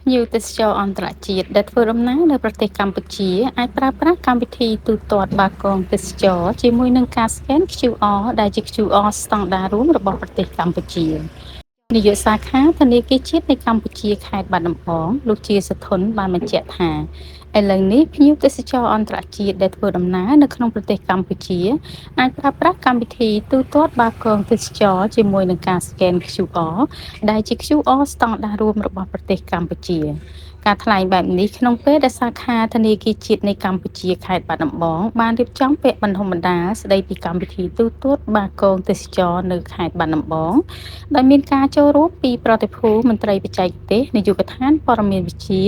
ភ្ញៀវទេសចរអន្តរជាតិដែលធ្វើដំណើរនៅប្រទេសកម្ពុជាអាចប្រើប្រាស់កម្មវិធីទូទាត់បាគងទេសចរជាមួយនឹងការស្កេន QR ដែលជា QR ស្តង់ដាររួមរបស់ប្រទេសកម្ពុជានាយកសាខាធនាគារជាតិនៃកម្ពុជាខេត្តបាត់ដំបងលោកជាសធនបានបញ្ជាក់ថាឥឡូវនេះភ្ញៀវទេសចរអន្តរជាតិដែលធ្វើដំណើរនៅក្នុងប្រទេសកម្ពុជាអាចប្រើប្រាស់កម្មវិធីទូទាត់បាគងទេសចរជាមួយនឹងការស្កេន QR ដែលជា QR ស្តង់ដាររួមរបស់ប្រទេសកម្ពុជាការថ្លែងបែបនេះក្នុងពេលដែលសាខាធនាគារជាតិនៃកម្ពុជាខេត្តបាត់ដំបងបានរៀបចំវគ្គបណ្ដុះបណ្ដាលស្ដីពីកម្មវិធីទូទាត់បាគងទេសចរនៅខេត្តបាត់ដំបងដោយមានការចូលរួមពីប្រតិភូមន្ត្រីបច្ចេកទេសនាយកដ្ឋានព័ត៌មានវិទ្យា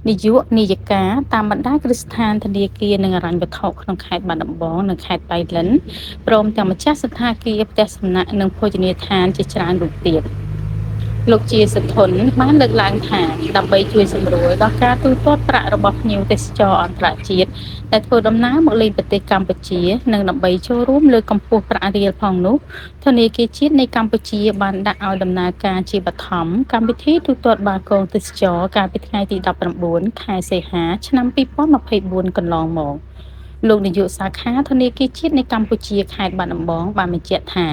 នាយកនាយិកាតាមបណ្ដាគ្រឹះស្ថានធនាគារនិងហិរញ្ញវត្ថុក្នុងខេត្តបាត់ដំបងនិងខេត្តបៃលិនព្រមទាំងម្ចាស់សណ្ឋាគារផ្ទះសំណាក់និងភោជនីយដ្ឋានជាច្រើនរូបទៀត។លោកជាសធនបានលើកឡើងថាដើម្បីជួយសម្រួលដល់ការទូទាត់ប្រាក់របស់ភ្ញៀវទេសចរអន្តរជាតិដែលធ្វើដំណើរមកលេងប្រទេសកម្ពុជានិងដើម្បីចូលរួមលើកកម្ពស់ប្រាក់រៀលផងនោះធនាគារជាតិនៃកម្ពុជាបានដាក់ឲ្យដំណើរការជាបឋមកម្មវិធីទូទាត់បាគងទេសចរកាលពីថ្ងៃទី19ខែសីហាឆ្នាំ2024កន្លងមកលោកនាយកសាខាធនាគារជាតិនៃកម្ពុជាខេត្តបាត់ដំបងបានបញ្ជាក់ថា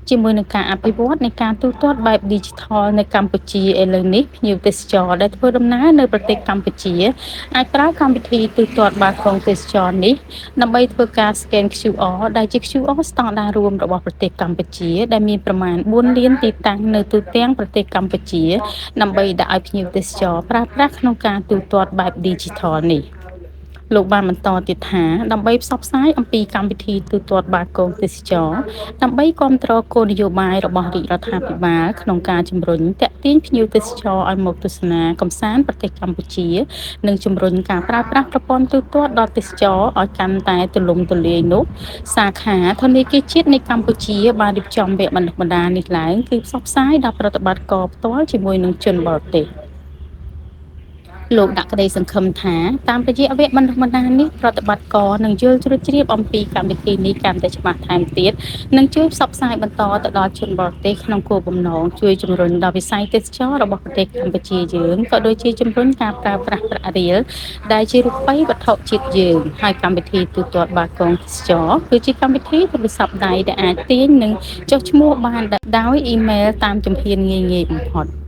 ជាមួយនឹងការអភិវឌ្ឍនៃការទូទាត់បែប Digital នៅកម្ពុជាឥឡូវនេះភ្ញៀវទេសចរដែលធ្វើដំណើរនៅប្រទេសកម្ពុជាអាចប្រើកម្មវិធីទូទាត់បាគងទេសចរនេះដើម្បីធ្វើការ Scan QR ដែលជា QR ស្តង់ដាររួមរបស់ប្រទេសកម្ពុជាដែលមានប្រមាណ4លានទីតាំងនៅទូទាំងប្រទេសកម្ពុជាដើម្បីដាក់ឲ្យភ្ញៀវទេសចរប្រើប្រាស់ក្នុងការទូទាត់បែប Digital នេះ។លោកបានបន្តទៀតថាដើម្បីផ្សព្វផ្សាយអំពីកម្មវិធីទូទាត់បាគងទេសចរដើម្បីគាំទ្រគោលនយោបាយរបស់រាជរដ្ឋាភិបាលក្នុងការជំរុញទាក់ទាញភ្ញៀវទេសចរឲ្យមកទស្សនាកម្សាន្តប្រទេសកម្ពុជានិងជំរុញការប្រើប្រាស់ប្រព័ន្ធទូទាត់ដល់ទេសចរឲ្យកាន់តែទូលំទូលាយនោះសាខាធនាគារជាតិនៃកម្ពុជាបានរៀបចំវគ្គបណ្ដុះបណ្ដាលនេះឡើងគឺផ្សព្វផ្សាយដល់ប្រតិបត្តិការផ្ទាល់ជាមួយនឹងជនបរទេស។ លោកដាក់ក្តីសង្ឃឹមថាតាមរយៈវគ្គបណ្ដុះបណ្ដាលនេះប្រតិបត្តិការនឹងយល់ជ្រួតជ្រាបអំពីកម្មវិធីនេះកាន់តែច្បាស់ថែមទៀតនិងជួយផ្សព្វផ្សាយបន្តទៅដល់ជនបរទេសក្នុងគោលបំណងជួយជំរុញដល់វិស័យទេសចរណ៍របស់ប្រទេសកម្ពុជាយើងក៏ដូចជាជំរុញការប្រើប្រាស់ប្រាក់រៀលដែលជារូបិយវត្ថុជាតិយើងហើយកម្មវិធីទូទាត់បាគងទេសចរណ៍គឺជាកម្មវិធីទូរស័ព្ទដៃដែលអាចទាញនិងចុះឈ្មោះបានដោយអ៊ីមែលតាមជំហានងាយៗបំផុត។